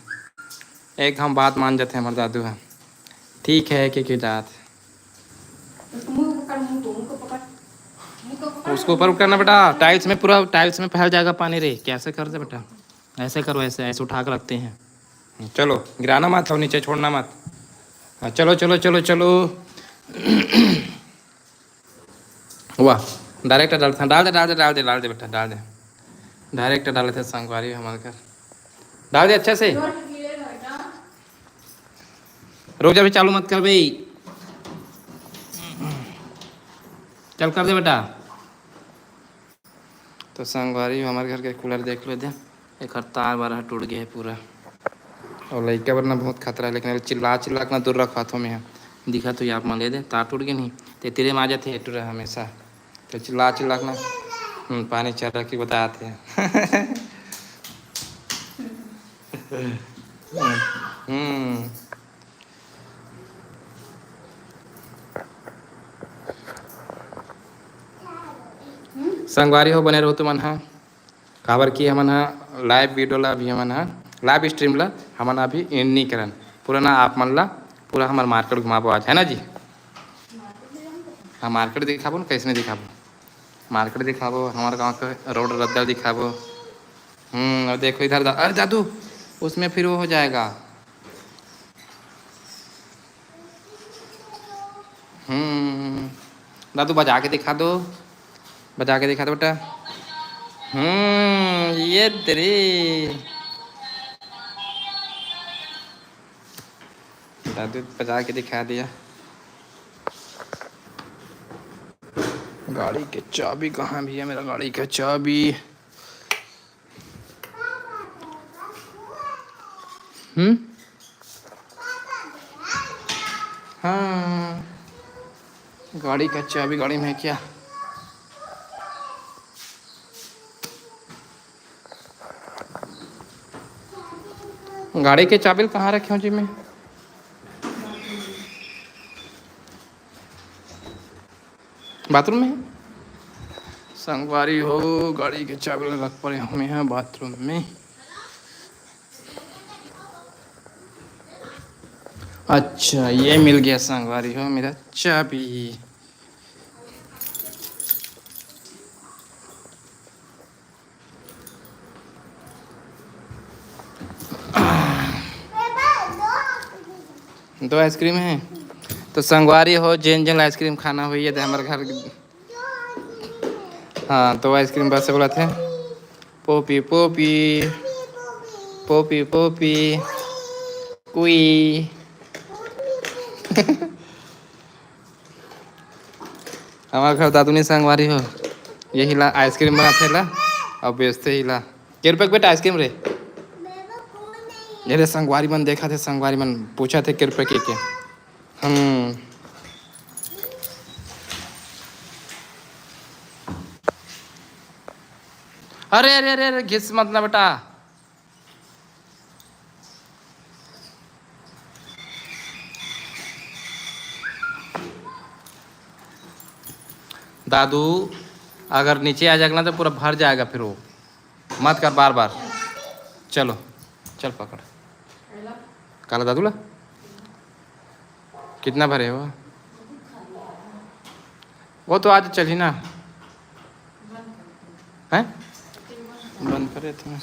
एक हम बात मान जाते हैं, हमारे दादू है। ठीक है, के के जात है। उसको मुंह को पकड़, मुंह को, मुंह को पकड़। मुंह को पकड़। उसको ऊपर उठाना बेटा, टाइल्स में, पूरा टाइल्स में फैल जाएगा पानी रे। कैसे कर दे बेटा, ऐसे करो, ऐसे, ऐसे उठा के रखते हैं। चलो, गिराना मत, और नीचे छोड़ना मत। हाँ, चलो, चलो, चलो, चलो। वाह, डायरेक्ट डालते हैं, डाल दे, डाल दे, डाल दे, डाल दे बेटा, डाल दे। डायरेक्ट डाले थे संगवारी हमारे घर, डाल दे अच्छे से। रुक जा, अभी चालू मत कर भाई, चल कर दे बेटा। तो संगवारी हो, हमारे घर के कूलर देख लो दे, एक तार बार टूट गया है पूरा। और लइका बर ना बहुत खतरा है, लेकिन चिल्ला चिल्ला के ना दूर रखवाथों में है। दिखा तो आप मन ले दे, तार टूट गया नहीं, ते तेरे में आ जाते हैं टूरा हमेशा। तो चिल्ला चिल्ला के ना, हम्म, पानी चल रहा कि बताते हैं। हम्म। संगवारी हो, बने रहो तुमन हा, काबर कि हमन हा लाइव वीडियो ला अभी, हमन हा लाइव स्ट्रीम ला हमन अभी एंड नहीं करन। पूरा ना आप मन ला, पूरा हमार मार्केट घुमाबो आज, है ना जी? हाँ, मार्केट दिखाबो ना, कैसे नहीं दिखाबो, मार्केट दिखाबो, हमारे गांव के रोड रद्दा दिखाबो। हम्म, और देखो इधर दा-, अरे दादू, उसमें फिर वो हो जाएगा। हम्म, दादू बजा के दिखा दो, बजा के दिखा दो बेटा। हम्म, ये तेरी दादू बजा के दिखा दिया। गाड़ी के चाबी कहाँ भैया, मेरा गाड़ी का चाबी? हम्म, हाँ, गाड़ी का चाबी गाड़ी में है क्या? गाड़ी के चाबी कहाँ रखे हो जी मैं? बाथरूम में है। संगवारी हो, गाड़ी के चाबी रख पड़े हमें यहाँ बाथरूम में। अच्छा, ये मिल गया संगवारी हो मेरा चाबी। दो आइसक्रीम है। तो संगवारी हो, जेन जेन आइसक्रीम खाना हुई है, तो हमारे घर। हाँ, तो आइसक्रीम बस से बोला थे, पोपी, पोपी, पोपी, पोपी, कुई। हमारे घर दादू नहीं संगवारी हो, यही ला आइसक्रीम बनाते ला और बेचते ही ला। के रुपये के बेटा आइसक्रीम रे? ये रे संगवारी मन देखा थे, संगवारी मन पूछा थे के रुपये के के। हम्म। अरे, अरे, अरे, अरे, घिस मत ना बेटा। दादू, अगर नीचे आ जाएगा ना तो पूरा भर जाएगा फिर वो। मत कर बार बार। चलो, चल पकड़। काला दादू ला। कितना भरे हो? वो तो आज चली ना। हैं? बंद करे थे।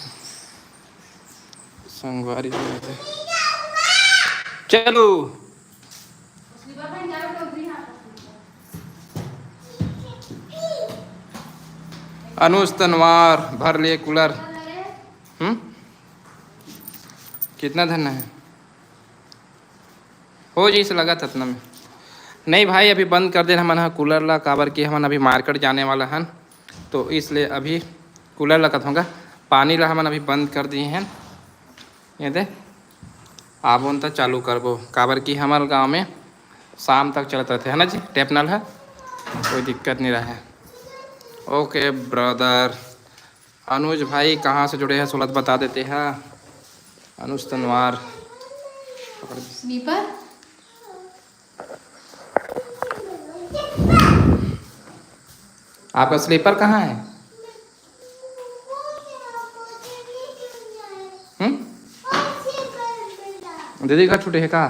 संगवारी हो गए थे। चलो। अनुज तनवार भर लिए कूलर। हम्म? कितना धन है? हो जइसे लगत हतना में। नहीं भाई, अभी बंद कर देन हमन ह कूलर ला, काबर कि हमन अभी मार्केट जाने वाला हन, तो इसलिए अभी कूलर ला कथोंगा, पानी ला हमन अभी बंद कर दिए हन। ये दे, आबोन त चालू करबो, काबर कि हमर गांव में शाम तक चलत रहते है ना जी टैप नल है, कोई दिक्कत नहीं रहे। ओके ब्रदर। अनुज भाई कहाँ से जुड़े हैं, सोलत बता देते हैं। अनुज तनवार। स्लीपर। आपका स्लीपर कहाँ है? हम्म? दीदी घर छूटे है का?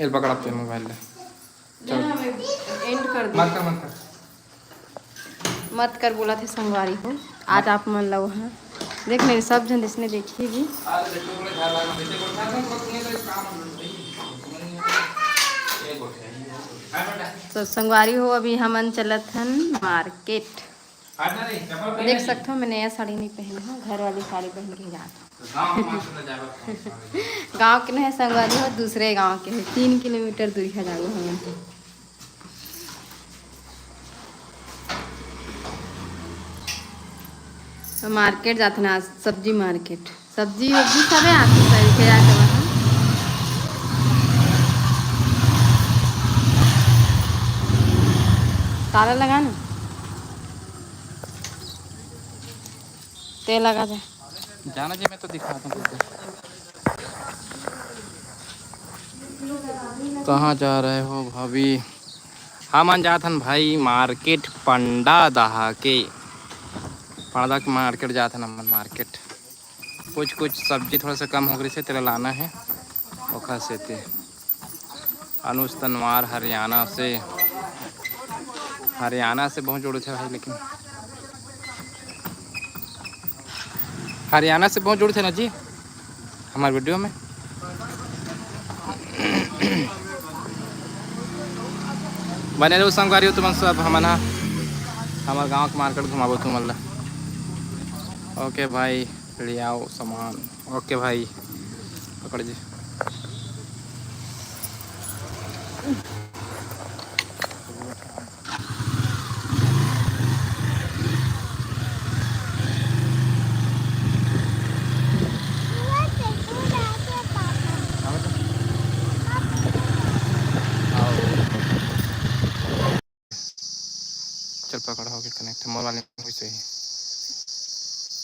एल पकड़ अपने मोबाइल ले। चल। एंड कर दे। मत कर, मत कर। मत कर बोला थे संगवारी हो। आज आप मन ला वहाँ देख मेरे सब जन जिसने देखी भी। तो संगवारी हो, अभी हमन चलत हन मार्केट। देख सकथो, मैं नया साड़ी नहीं पहने हूँ, घर वाली साड़ी पहन के ही जात हूँ। गाँव के नहीं संगवारी हो, दूसरे गाँव के है, तीन किलोमीटर दूरी है जागो हमन। तो मार्केट जात ना, सब्जी मार्केट, सब्जी वब्जी सबे आथे सही के जाके वहाँ। ताला लगा ना। ते लगा दे। जाना जी, मैं तो दिखा दूँ तुमको। कहाँ जा रहे हो भाभी? हमन जात हन भाई मार्केट पंडा दहा के। पंडा के मार्केट जात हन हमन मार्केट। कुछ कुछ सब्जी थोड़ा सा कम हो गई से तेला लाना है, ओखर सेती। अनुज तनवार हरियाणा से, हरियाणा से बहुत जुड़े थे भाई, लेकिन हरियाणा से बहुत जुड़े थे ना जी हमारे वीडियो में। बने रहो संगवारी हो तुमन सब, हमन ह हमर गांव के मार्केट घुमाबो तुमन ला। ओके भाई, ले आओ सामान। ओके भाई, पकड़ जी। चल पकड़, हो गया कनेक्ट, मोर वाले में वैसे ही।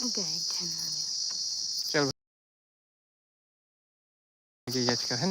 गए थे ना। चल भाई, ये आज का है।